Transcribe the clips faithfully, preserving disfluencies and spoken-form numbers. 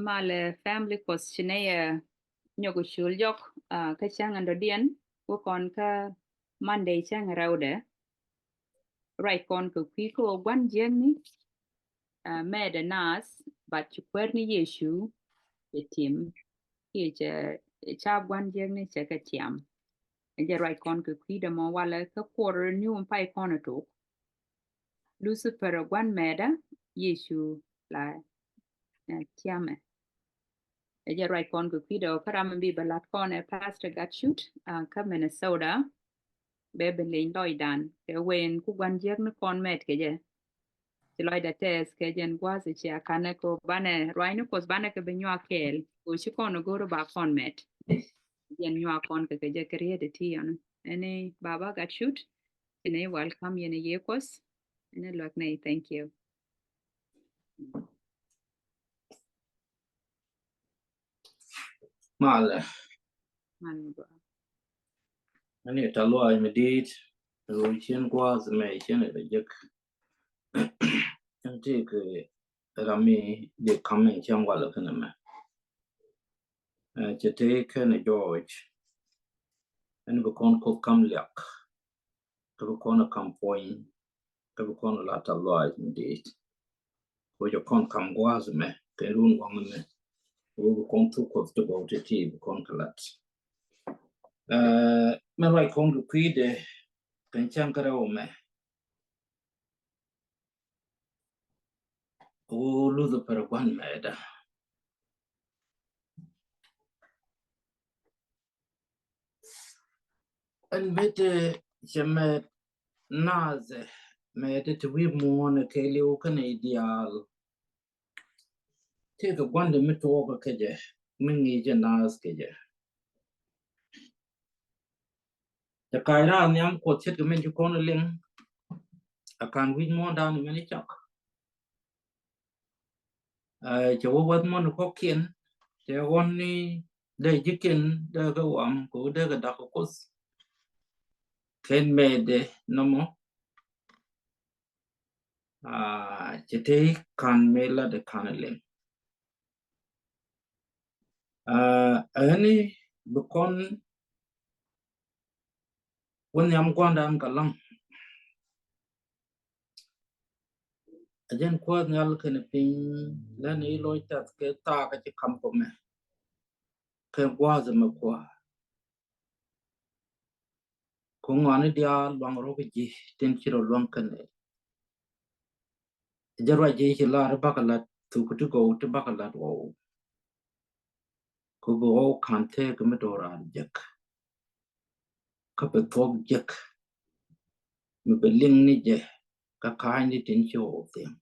Malɛ family Kuɔth ci nɛy ɛ nyɔk cul jɔk, ah, kä cäŋ ɛn dɔ̱diɛn wä kɔn kä Monday cäŋ rɛwdɛ. Ruac kɔn kɛ kui̱ kä ɣöö gua̱n jiäkni, ah, mɛɛt ɛ naath, but ci Kuäär ni Yecu cɛ tim. Kiɛ cɛ ca gua̱n jiäkni cɛ kɛ tiam. Ɛ jɛ ruac kɔn kɛ kui̱dɛ mɔ walɛ kä kuɔr ni wun pay kɔn ɛ tok. Lucifer ɛ gua̱n mɛɛtdä, Yecu la, eh, tiamɛ. Ɛ jɛ ruac kɔn kɛ kui̱dɛ ɔ kä ram mi bi bɛ lat kɔn ɛ Pastor Gatshut, ah, kä Minnesota. Bɛ ben leny lɔcdan kɛ wen ku gua̱n jiäkni kɔn mɛt kɛ jɛ. Ci lɔcdɛ tɛth kɛ jɛn gua̱th cia kanɛ kɛ banɛ ruacni Kuɔth banɛ kɛ bi nyuak kɛɛl kɛ ci kɔn ɛ go̱r ba kɔn mɛt. Jɛn nyuak kɔn kɛ kɛ jɛ kɛ riet ɛ ti yɔn. Ɛni Baba Gatshut, ci ni welcome yɛn ɛ yɛ Kuɔth. Ɛni luäk ni, thank you. Malɛ. Malɛ bra. Ani ta luac mi dit, ru cien gua̱th mɛ cien ɛ jek. Ɛn ti kɛ ram mi di kam in cien walɛ kɛn mɛ. Eh, cɛ te kɛn George. Ɛn bi kɔn Kuoth kam liak. Kä bi kɔn kam puɔ̱ny. Kä bi kɔn lat a luac mi dit. Ko jɛ kɔn kam gua̱a̱th mɛ kɛ run waŋ mɛ. Ko bi kɔn thuk Kuɔth ti gɔw ti ti bi kɔn kɛ lat. Eh, mɛ ruac kɔn kɛ kui̱dɛ kɛn cäŋ kärɛ wä mɛ. Ko Lucifer gua̱n mɛ da. Ɛn bete cɛ mɛ naath ɛ mɛ te te wi̱i̱ muɔ̱ɔ̱n ɛ kɛɛliw kɛnɛ i̱ diaal. Tëëkɛ gua̱ndɛ mi tuɔɔk kɛ jɛ mi ŋi̱i̱c jɛ naath kɛ jɛ. Cɛ ka̱c raar nhiam Kuɔth ce̱tkɛ min ci kɔn liŋ. A kan wi̱c muɔ̱ɔ̱ndan mɛn i̱ cak. Ɛ, cɛ wä wäth mɔni kɔkiɛn, cɛ ɣɔn ni dee ji̱kiɛn dee kɛ wam kɛ wä dee kɛ dak kɛ Kuoth. Kɛn mɛɛdɛ nɔmɔ, aa, cɛ te kan mɛ la dee kan lɛŋ. Aa, ɛni bi kɔn wä nhiam gua̱ndan kɛ laŋ. A jɛn Kuäär nhial kɛnɛ piny lɛn i̱ loc tɛth kɛ thaak a ci kam kɔ mɛ kɛ gua̱a̱th mɛ kua̱r. Ku ŋɔani diaal luaŋ rɔ kɛ ji̱ tin ci rɔ luaŋ kɛnɛ. Jɛ ruac jɛ ci lar i̱ bakɛ lat thuk ti gɔw ti bakɛ lat ɣɔw. Ku bi ɣɔw ka̱n tëëk mi do̱raar jek. Kä bi thuɔ̱k jek mi bi liŋ ni jɛ kä ka̱a̱cni tin ci ɣɔw thi̱eŋ.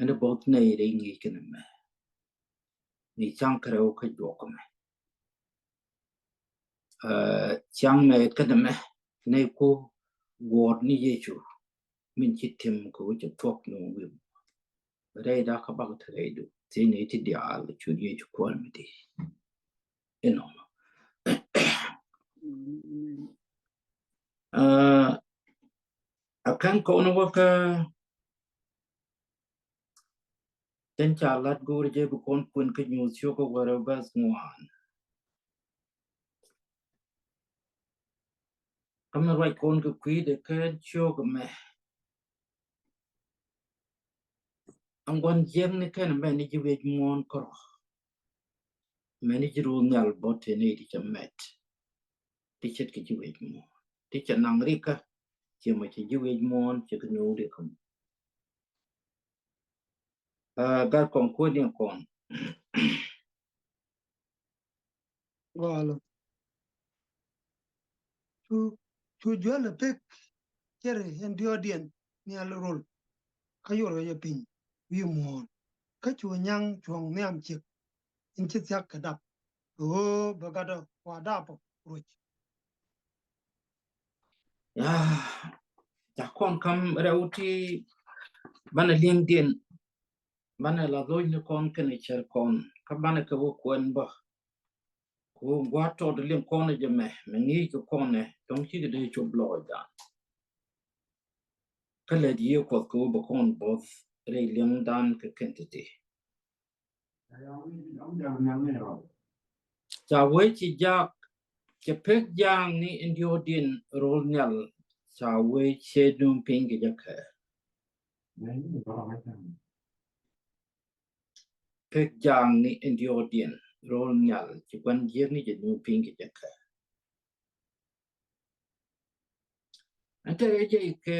Ɛn i̱ bo̱th nɛy rɛy ŋi̱i̱c kɛnɛ mɛ. Ŋi̱i̱c ca̱ŋ kärɛw kä juɔk mɛ. Ɛ, ciaŋ mɛ kɛnɛ mɛ nɛy ku guɔ̱ɔ̱r ni Yecu min ci tim kɛ wä cɛ thuɔ̱k ni wi̱i̱. Rɛy da kä bak te rɛy du thiec ni ti diaal cu Yecu Kuäär mi di. Inɔ. Ɛ, a kɛn kɔn wä kä Tin ca lat go̱o̱r jɛ bi kɔn kuɛn kä Nyuuth ciök kä wäl rɛw bɛth ŋuan. Kä mi ruac kɔn kɛ kui̱dɛ kä ciök mɛ. Aŋ gua̱n jiäkni kɛn mɛni ji̱ wi̱i̱ muɔ̱ɔ̱n kärɔ̱. Mɛni ji̱ ruɔ̱n nhial bä tëë ni ti cɛ mɛt. Ti ce̱tkɛ ji̱ wi̱i̱ muɔ̱ɔ̱n. Ti cɛ naŋ rikä. Ciɛ mɔ cɛ ji̱ wi̱i̱ muɔ̱ɔ̱n cɛ kɛ nuŋ rikä mɔ. Aa, gat kɔn kuäär ni kɔn. Gɔlɔ. Cu, cu juäl ɛ pek cɛrɛ ɛn diɔ̱ɔ̱diɛn nhial rol. Kä yuɔr kɛ jɛ piny wi̱i̱ muɔ̱ɔ̱n. Kä cu nyaŋ cuɔ̱ŋ nhiam ciek in ci thia̱k kɛ dap. Ɣöö bɛ gatdä wa dapɔ ruc. Ya, ca kɔn kam rɛw ti banɛ liŋdiɛn, banɛ la lo̱cni kɔn kɛnɛ cär kɔn, kä banɛ kɛ wä kuɛn bä. Ku gua̱a̱th tɔt liŋ kɔn jɛ mɛ, mɛ ŋi̱i̱c kɛ kɔn ɛ, tɔ̱ŋ cikɛ dee cop lɔɔcdan. Kä lät Yiëë Kuɔth kɛ wä bɛ kɔn bo̱th rɛy liŋdan kɛ kɛn ti̱ti̱. Ca wee ci jak, cɛ pek jaakni in diɔ̱ɔ̱kdiɛn ro̱l nhial, ca wee cɛ duŋ piny kɛ jɛ kɛ. Pek jaakni in diɔ̱ɔ̱kdiɛn ro̱l nhial, ci gua̱n jiäkni cɛ duŋ piny kɛ jɛ kɛ. Ɛn te jɛ kɛ,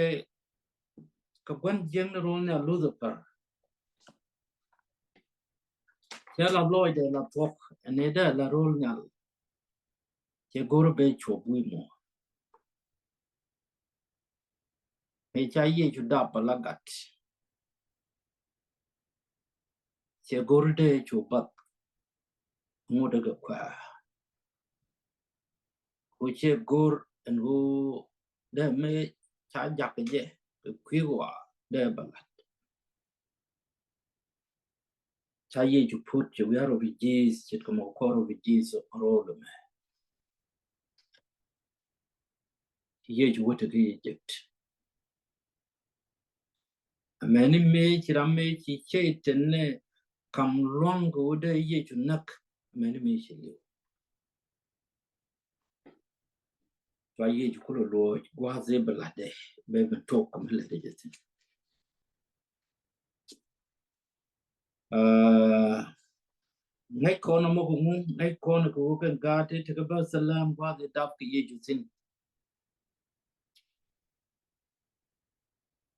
kɛ gua̱n jiäkni ro̱l nhial Lucifer. Cɛ la lɔcdɛ la thuɔ̱k, ɛn ɛ dee la ro̱l nhial. Cɛ go̱r ben cuɔp wi̱i̱ muɔ̱ɔ̱n. Mëë ca Yecu dap a la gat. Cɛ go̱r dee cu bath ŋut kɛ kuɛ̈ɛ̈. Ku cɛ go̱r ɛn ɣöö dee mëë ca jak jɛ kɛ kui̱ wa dee bɛ lat. Ca Yecu put cɛ wi̱i̱ a refugees, ce̱tkɛ mɔ kɔr refugees ro̱o̱l mɛ. Yecu wä te kä Egypt. Amäni mëë ci ram mëë ci cɛ tɛn nɛ kam luaŋ kɛ wä dee Yecu näk, amäni mëë ci li̱w. Cua Yecu kulɛ luɔc gua̱a̱th i̱ bɛ latdɛ, bɛ ben tuɔk kɛ mi latdɛ jɛ thi̱n. Aa, ŋäc kɔn ɛmɔ kɛ ŋu, ŋäc kɔn kɛ ɣöö kɛn gaat ti tekɛ Bɛthɛlɛm gua̱a̱th i̱ dap kɛ Yecu thi̱n.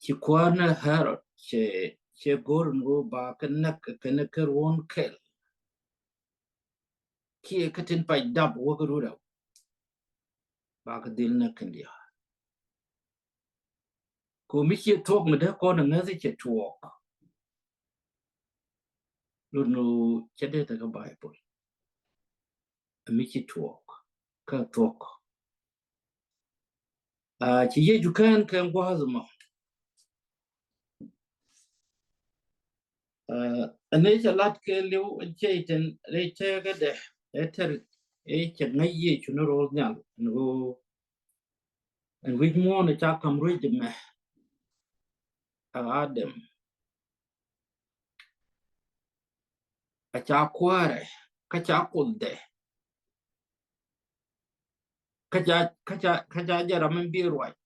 Ci kuäär ni Ɣɛrɔd cɛ, cɛ go̱r ni ɣöö ba kɛ näk kɛnɛ kɛ ruɔ̱n kɛl. Kiɛ kä tin pac dap wä kä run rɛw. Ba kä dhil näk kɛn diaal. Kɛ mi ciɛ thuɔ̱k mi dee kɔn ɛ ŋäthi cɛ tuɔɔk. Lun nu cɛ dee te kä Baibol. Ɛ mi ci tuɔɔk kä thuɔ̱k. Aa, ci Yecu kään kɛ gua̱a̱th mɔ. Aa, ɛn ëë cɛ lat kɛ li̱w cɛ itɛn rɛy tɛɛkädɛ ɛ tɛr ëë cɛ ŋäc Yecu ni ro̱o̱l nhial ɛn ɣöö ɛn wi̱c muɔ̱ɔ̱n ɛ ca ka̱m ruec ɛmɛ. Aa, Adam. A ca kuäärɛ, kä ca Kuothdɛ, kä ca, kä ca, kä ca jɛ ram in bi ruac.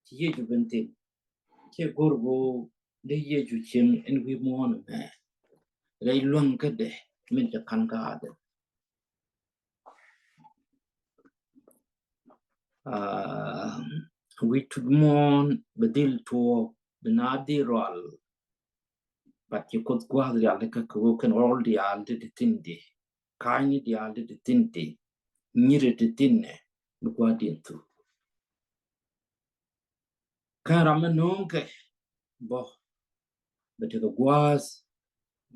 Ci Yecu ben thi̱n. Cɛ go̱r go̱o̱r dee Yecu cieŋ in wi̱i̱ muɔ̱ɔ̱n ɛmɛ. Rɛy luäŋ kädɛ min cɛ ka̱n kä Adam. Aa, wi̱c tut muɔ̱ɔ̱n bɛ dhil tuɔɔk, bɛ na dhil rual. But ci Kuoth gua̱a̱th rial ti kä kɛ ɣöö kɛn rɔl diaal ti ti thi̱n di. Ka̱a̱cni diaal ti ti thi̱n di. Nyiri ti thi̱n nɛ bi gua̱a̱th diɛn thuk. Kɛn ram mi no̱o̱ŋ kɛ bä bɛ tekɛ gua̱a̱th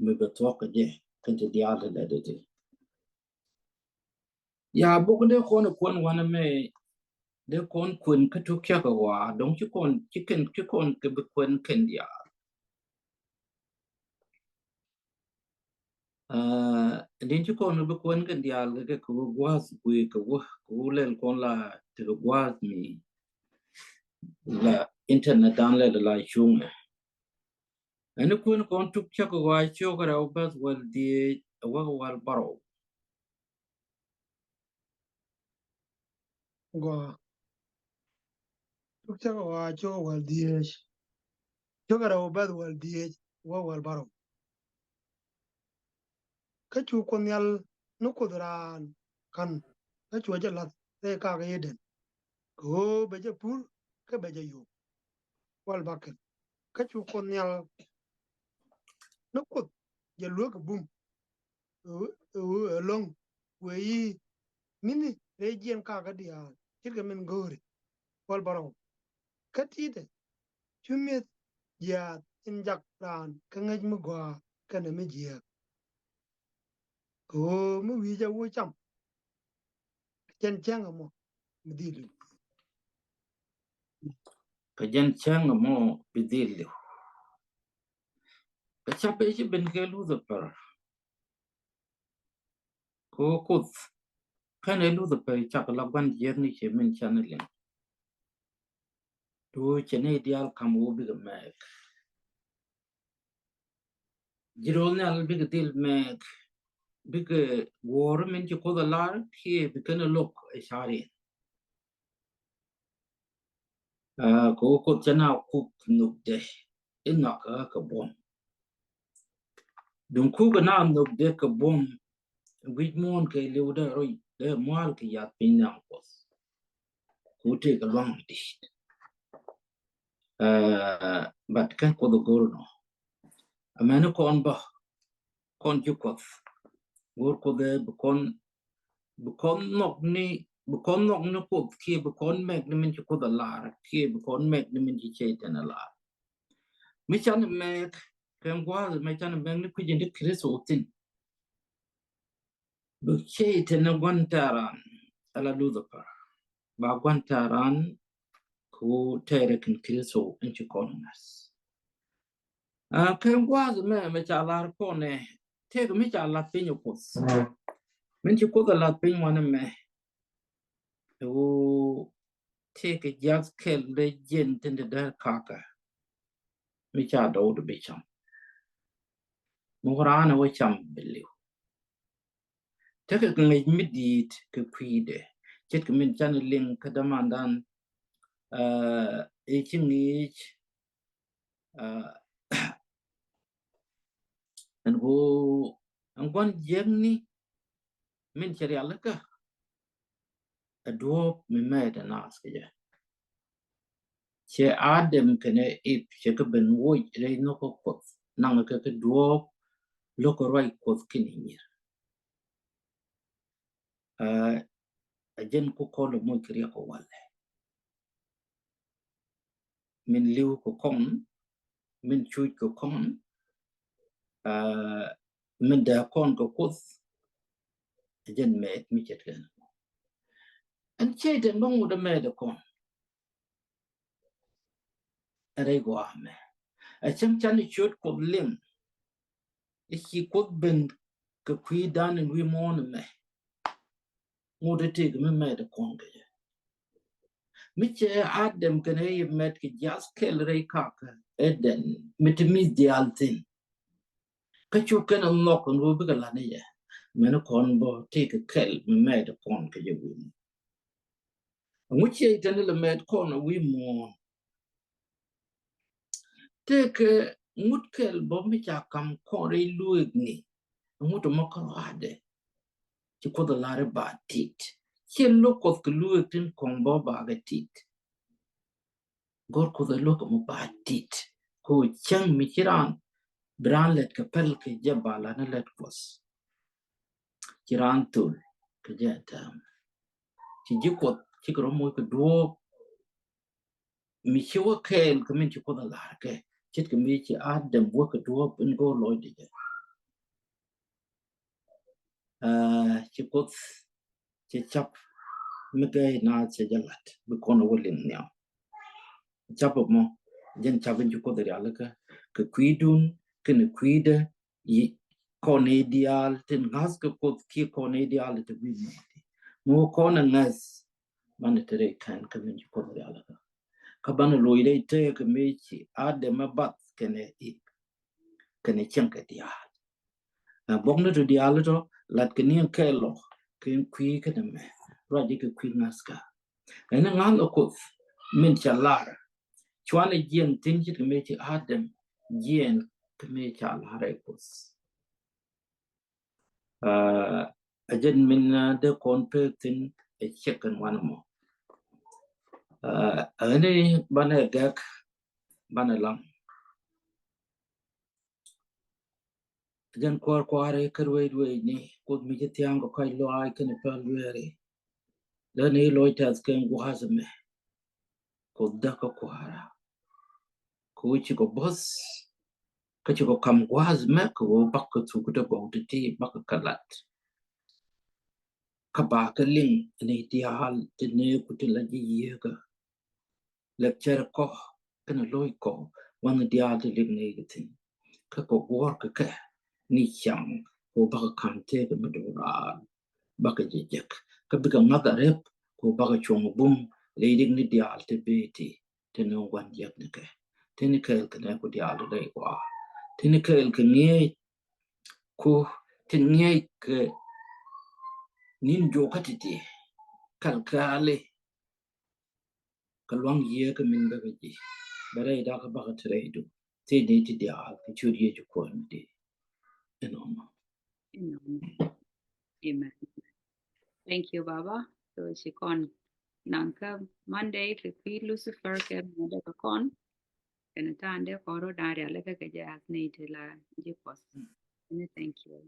mi bɛ thuɔ̱k kɛ jɛ kɛn ti diaal ti lɛ ti ti. Ya bok dee kɔn kuɛn wanɛ mɛ, dee kɔn kuɛn kä tuk cak ɛ waa, dɔ̱ŋ ci kɔn, ci kɛn, ci kɔn kɛ bi kuɛn kɛn diaal. Aa, din ci kɔn kɛ bi kuɛn kɛn diaal kɛ, kɛ, kɛ wä gua̱a̱th gui̱i̱ kɛ wä, kɛ wä lɛl kɔn la tekɛ gua̱a̱th mi la internet dan lɛl la cuŋɛ. Ɛn ni kuën kɔn tuk cäk ɣɔaa ciök rɛw bäth wäl dhieec ɛ wäk wäl bärɔw. Gɔaa. Tuk cäk ɣɔaa ciök wäl dhieec. Ciök rɛw bäth wäl dhieec wäk wäl bärɔw. Kä cu Kuoth Nhial ni Kuoth raan ka̱n, kä cuɛ jɛ la̱th rɛy kak Eden, kɛ ɣöö bɛ jɛ pur kä bɛ jɛ yop. Wal bakɛl. Kä cu Kuoth Nhial ni Kuoth jɛ luek kɛ bum, ɛ ɣöö, ɛ ɣöö ɛlɔ̱ŋ, wee i̱, mi̱ni rɛy jiɛn kakä diaal ce̱tkɛ min go̱o̱ri. Wal bärɔw. Kä ti̱i̱tɛ cu mi̱eth jiaath in jak raan kä ŋäc mi gɔaa kɛnɛ mi jiääk. Kɛ ɣöö mi wi̱i̱ jɛ wä cam, kɛ jɛn cäŋ ɛmɔ bi dhil li̱w. Kɛ jɛn cäŋ ɛmɔ bi dhil li̱w. Kɛ ca̱p ëë ci ben kɛ Lucifer. Kɛ ɣöö Kuoth kɛnɛ Lucifer cak la gua̱n jiäkni ciɛ min canɛ liŋ. Duuc cɛ nɛy diaal ka̱m ɣöö bikɛ mɛɛk. Ji̱ rol nhial bikɛ dhil mɛk, bikɛ wuɔ̱ɔ̱r min ci Kuoth a lar kiɛ bi kɛn a lo̱k ɛ ca̱riɛn. Aa, kɛ ɣöö Kuoth cɛ na kuk nhökdɛ i̱ nhɔakä kɛ buɔ̱m. Duŋ kukɛ na nhökdɛ kɛ buɔ̱m, wi̱c muɔ̱ɔ̱n kɛ li̱w dee rɔy dee mua̱a̱l kɛ yath piny nhiam Kuɔth. Ku tëëkɛ lua̱ŋ di̱t. Aa, but kɛn Kuoth a go̱r nɔ. Amäni kɔn bä, kɔn ji̱ Kuɔth. Go̱r Kuoth ɛ bi kɔn, bi kɔn nhɔk ni, bi kɔn nhɔk ni Kuoth kiɛ bi kɔn mɛk ni min ci Kuoth a lar kiɛ bi kɔn mɛk ni min ci Cɛytan a lar. Mi canɛ mɛk kɛ gua̱a̱th mɛ canɛ mɛk ni kui̱c in ti Kritho thi̱n. Bi Cɛytan ni gua̱n tɛ̈ran ala Lucifer. Ba gua̱n tɛ̈ran ku tɛɛrɛ kɛn Kritho in ci kɔn ŋa̱th. Aa, kɛ gua̱a̱th mɛ mɛ ca lar kɔn ɛ tëëkɛ mi ca lath piny ɛ Kuoth. Min ci Kuoth a lath piny wanɛ mɛ. Ɛ ɣöö tëëkɛ jiath kɛl dee jiɛn tin te dee kakä. Mi ca dɔw di bi cam. Mi wä raan ɛ wä cam bi li̱w. Tekɛ kɛ ŋäc mi di̱i̱t kɛ kui̱dɛ. Ce̱tkɛ min canɛ liŋ kä dämandan, aa, ëë ci ŋi̱i̱c, aa, ɛn ɣöö ɛn gua̱n jiäkni min cɛ rialikä ɛ duɔ̱ɔ̱p mi mɛɛt ɛ naath kɛ jɛ. Cɛ Adam kɛnɛ Ip cɛ kɛ ben woc rɛy nhɔkä Kuɔth naŋ kɛ kɛ duɔ̱ɔ̱p lo̱k kɛ ruac Kuɔth kɛnɛ nyir. Aa, ɛ jɛn ku kɔn lɛ moc kɛ riɛk kɛ walɛ. Min li̱w kɛ kɔn, min cuc kɛ kɔn, aa, min dee kɔn kɛ Kuoth, ɛ jɛn mɛɛt mi ce̱tkɛ. Ɛn Cɛytan bä ŋut ɛ mɛɛt ɛ kɔn. Ɛ rɛy gɔaa mɛ. Ɛ cäŋ canɛ ciöt Kuoth liŋ. I̱ ci Kuoth ben kɛ kui̱dan in wi̱i̱ muɔ̱ɔ̱n ɛmɛ. Ŋut ɛ tëëkɛ mi mɛɛt ɛ kɔn kɛ jɛ. Mi cɛ Adam kɛnɛ Ip mɛt kɛ jiath kɛl rɛy kakä Eden mi te mi̱th diaal thi̱n. Kä cu kɛn ɛ nhɔk ɛn ɣöö bikɛ la̱t ni jɛ. Mɛni kɔn bä tëëkɛ kɛl mi mɛɛt ɛ kɔn kɛ jɛ wi̱i̱ muɔ̱ɔ̱n. Ɛŋu Cɛytan ilɛ mɛt kɔn ɛ wi̱i̱ muɔ̱ɔ̱n? Tëëkɛ ŋut kɛl bä mi ca ka̱m kɔn rɛy lueekni. Ɛŋu tɔmɔ kärɔadɛ? Ci Kuoth ɛ lar i̱ ba tit. Ciɛ lo̱k Kuɔth kɛ lueek tin kɔŋ bä ba kɛ tit. Go̱r Kuoth ɛ lo̱k ɛmɔ ba tit. Kɛ ɣöö cäŋ mi ci raan, bi raan lät kɛ päl kɛ jɛ ba lat ni lät Kuɔth. Ci raan thol kɛ jɛ täämɛ. Ci ji̱ Kuɔth cikɛ rɔ moc kɛ duɔ̱ɔ̱p. Mi ci wä kɛɛl kɛ min ci Kuoth a lar kɛ. Ce̱tkɛ mi ci Adam wä kɛ duɔ̱ɔ̱p in go̱o̱r lɔcdɛ jɛ. Aa, ci Kuoth cɛ cap mi gäi naath cɛ jɛ lat bi kɔn a wä liŋ nhiam. Cap ɛmɔ jɛn cap in ci Kuoth rialikä kɛ kui̱dun kɛnɛ kui̱dä, yi kɔn i̱ diaal tin ŋa̱th kɛ Kuoth kiɛ kɔn i̱ diaal ti wi̱i̱ muɔ̱ɔ̱n. Mi wä kɔn ɛ ŋäth banɛ te rɛy kɛn kä min ci Kuoth rialikä. Kä banɛ loc rɛy tëëkɛ mi ci Adam ɛ bath kɛnɛ Ip kɛnɛ cieŋ kɛ diaal. Ɛ buɔk ni tɔ diaal tɔ lat kɛ ni kɛɛl lɔ kɛ kui̱ kɛnɛ mɛ ruac kɛ kui̱ ŋa̱thkä. Ɛn ŋa̱th ɛ Kuoth min ca lar cuanɛ jiɛn thi̱n ce̱tkɛ mëë ci Adam jiɛn kɛ mëë ca lar ɛ Kuoth. Aa, ɛ jɛn min, aa, dee kɔn pek thi̱n ɛ ciek kɛn wanɛ mɔ. Aa, ɛn ni banɛ gɛk banɛ laŋ. Jɛn kuäär kua̱ri kä ruec ruecni Kuoth mi ci thia̱a̱ŋ kɛ kɔc lɔaac kɛnɛ päl dueeri. Lä ni loc tɛth kɛn gua̱a̱th ɛmɛ Kuoth däk kä kua̱ra. Kɛ ɣöö cikɛ bo̱th kä cikɛ ka̱m gua̱a̱th ɛmɛ kɛ ɣöö bakɛ thuk kä ti gɔw ti̱ti̱ bakɛ kɛ lat. Kä bakɛ liŋ ni diaal ti neeku ti la ji̱ yieekä. Lɛp cɛr kɔ kɛnɛ lo̱c kɔ wanɛ diaal ti liŋ ni kɛ thi̱n. Kä kɛ guɔ̱ɔ̱r kɛ kɛ ni ciaŋ kɛ ɣöö bakɛ ka̱n tëëkɛ mi do̱raal bakɛ jɛ jek. Kä bikɛ ŋa̱th a rep kɛ ɣöö bakɛ cuɔ̱ŋ bum ley liŋ ni diaal ti beti ti ni gua̱n jiäk ni kɛ. Ti ni kɛɛl kɛ nɛɛku diaal ti ley gɔaa. Ti ni kɛɛl kɛ ŋi̱eec Ku tin ŋiɛc kɛ ni̱n juɔkä ti̱ti̱ kal kali kɛ luaŋ yiëë kɛ min bä kɛ ji̱. Bɛ rɛy dakä bakɛ ti rɛydu. Thil ni ti diaal kɛ ciöt Yecu Kuɔth mi di. Ɛnɔnɔ. Amen. Thank you, Baba. So ci kɔn naŋ kä Monday kɛ kui̱ Lucifer kɛ mɛ dɛ kɛ kɔn. Kɛn ta̱a̱n dee kɔn rɔ da̱a̱n rial kɛ kɛ jɛ as ni ti la ji̱ Kuɔth. Ɛn thank you.